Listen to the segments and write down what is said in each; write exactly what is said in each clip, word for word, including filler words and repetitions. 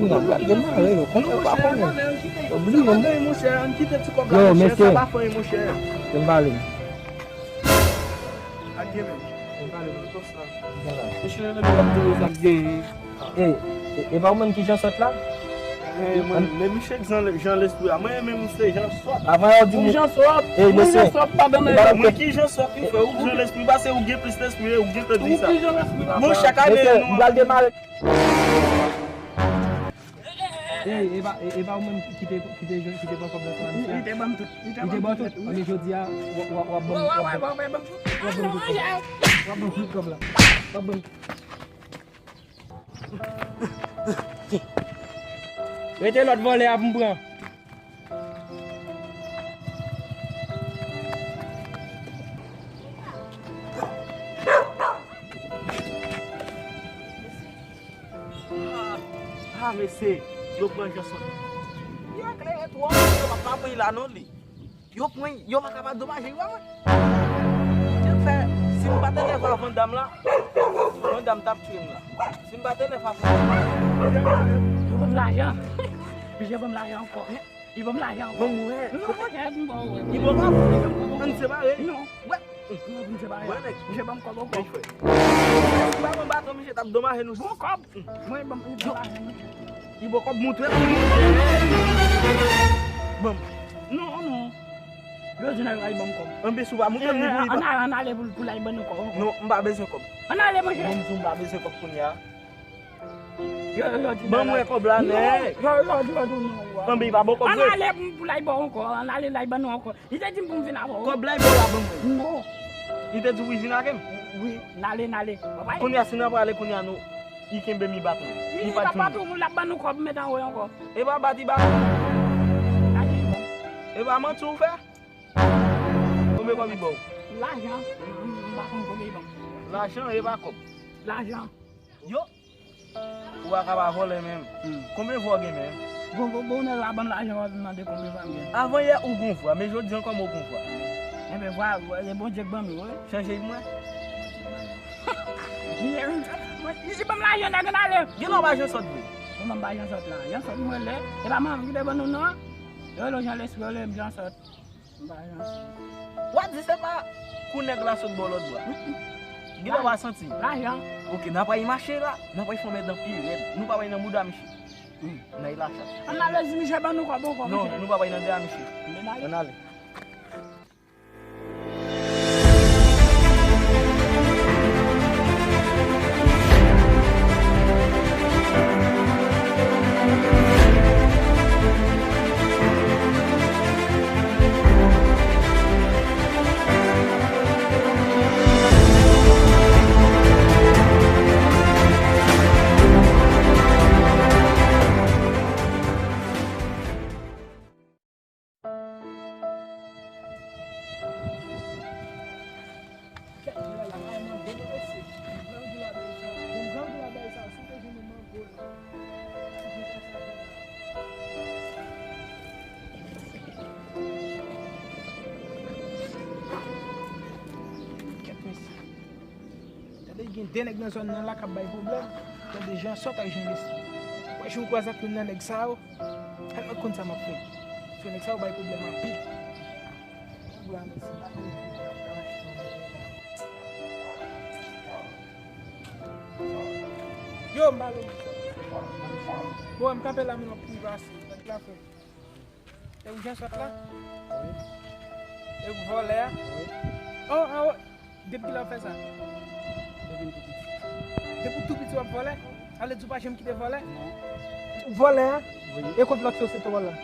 Moun ap gade mare yo, konnen yo pa konnen. Yo bliye m. Yo, mesye. Yo, m pale. Mesye, lè m ap di w sa k genyen. E, e, e pa ou menm ki Jan Sòt la? E, mwen, men misye k Jan, Jan Lespri a. Mwen menm se Jan Sòt. Avan yo di ou Jan Sòt. E, mwen mesye. Jan Sòt pa nan mwen ki Jan Sòt, wi, frè. Ou Jan Lespri, pase ou gen plis lespri, ou gen tan di sa. Ou ki Jan Lespri, papa? Bon, chak ane, mesye, nou m pral demare. E, e pa, e, e pa ou menm ki te, ki te jwenn, ki te pran kòb nan sèmèn sa? Li te ban m tout. Li te ban m tout. Anben jodi a, w, w, w ap ban m, w ap ban m, w ap ban m tout kòb la. W ap ban m tout kòb la. W ap ban m. Rete lòt vòlè a pou m pran. Ah, ah, mesye, yo pran Jan Sòt. Yo klere twòp, yo pa, pa pran la non li. Yo pran, yo pa ka pa domaje, yo, mwen. Jan fè, si m pa te leve avan dam la, Van Dam t ap tiye m la. Si m pa te leve avan dam la. Yo ban m lajan. Misye ban m lajan ankò. Li ban m lajan ankò. Ban m wè. Non, monchè, m pa wè. Li ban m kòb. Ann separe. Non. Wè. Non, ann separe. Wè, nèg. Misye ban m kòb ankò. Ou pa ban m baton, misye t ap domaje nou. Bon kòb. Mwen, ban m, li ban m lajan, monchè. Li ban m kòb, montre m. Ban m. Non, non. Yo di nèg la, li ban m kòb. Anben si w pa montre m, li pou li pa. Ann ale, ann ale pou, pou l al ban nou kòb ankò. Non, m pa bezwen kòb. Ann ale, monchè. Mwen, m di w m pa bezwen kòb kounye a. Yo, yo di ban mwen kòb la, nèg. Yo, yo di, yo di non, wa. Anben, li pa ban kòb vre. Ann ale pou, pou l al ba w ankò. Ann ale, l al ban nou ankò. Li te di m pou m vin avè w. Kòb la, li ba w la, ban mwen. Non. Li te di w wi, vin avè m. Wi, n ale, n ale. Kounye a, si n ap prale kounye a, nou, li kenbe m, li bat mwen. Li pa t bat ou, l ap ban nou kòb, met anwo ankò. E pa bat, li bat mwen. E pa manti w fè? Konbyen kòb li ba w? Lajan. M, m, m pa konn konbyen li ban m. Lajan, e pa kòb. Lajan. Yo. Ou pa ka pa vòlè menm. Hmm. Konbyen vwa w gen menm? Bon, bon, bon, nèg la ban m lajan, w ap mande konbyen vwa m gen. Avan yè ou gon vwa, men jodi an kòman ou gon vwa? Enben, vwa, e Bondye k ban m yo, wi. Chanje pou mwen. Li, li ban m lajan, nèg, ann ale. Gen lè w pa Jan Sòt vre. Bon, mwen pa Jan Sòt la. Jan Sòt mwen rele. E pa manman m ki te ban nou non an? Yo rele w Jan Lespri, yo rele m Jan Sòt. M pa Jan Sòt. W a di se pa kou nèg la sot bò lòt bò a. Gen lè w a santi. Lajan. Ok, n a pral mache la, n a pral fè yon mèt anpil rèd. Nou pa pral nan mouda misye. Hmm. N a lajan. Ann ale di misye ban nou kòb ankò, non, misye. Nou pa pral nan dèyè misye. Ann ale. Ann ale. Kèt mesye. Tande gen de nèg nan zòn nan la k ap bay pwoblèm. Tande Jan Sòt ak Jan Lespri. Wè, si w kwaze ak youn nan nèg sa yo, tèlman konn sa m ap fè. Paske nèg sa yo bay pwoblèm anpil. Yo, m pale. Bon, m kanpe la, men w ap kouri pase. Nèg la fè. E ou Jan Sòt la? Wi. E ou vòlè a? Wi. Oh, ah, oh. Depi kilè w ap fè sa? Depi m tou piti. Depi w tou piti w ap vòlè? Sa vle di w pa janm kite vòlè? Non. Ou vòlè a? Wi. E kot lòt sosyete w al la?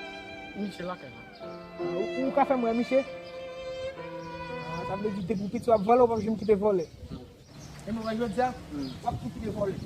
Miche lakay la. Ah, ou, ou ka fè m wè Miche? Ah, sa vle di depi w piti w ap vòlè, ou p ap janm kite vòlè. Non. E mwen wè jodi a, hmm, w ap tou kite vòlè.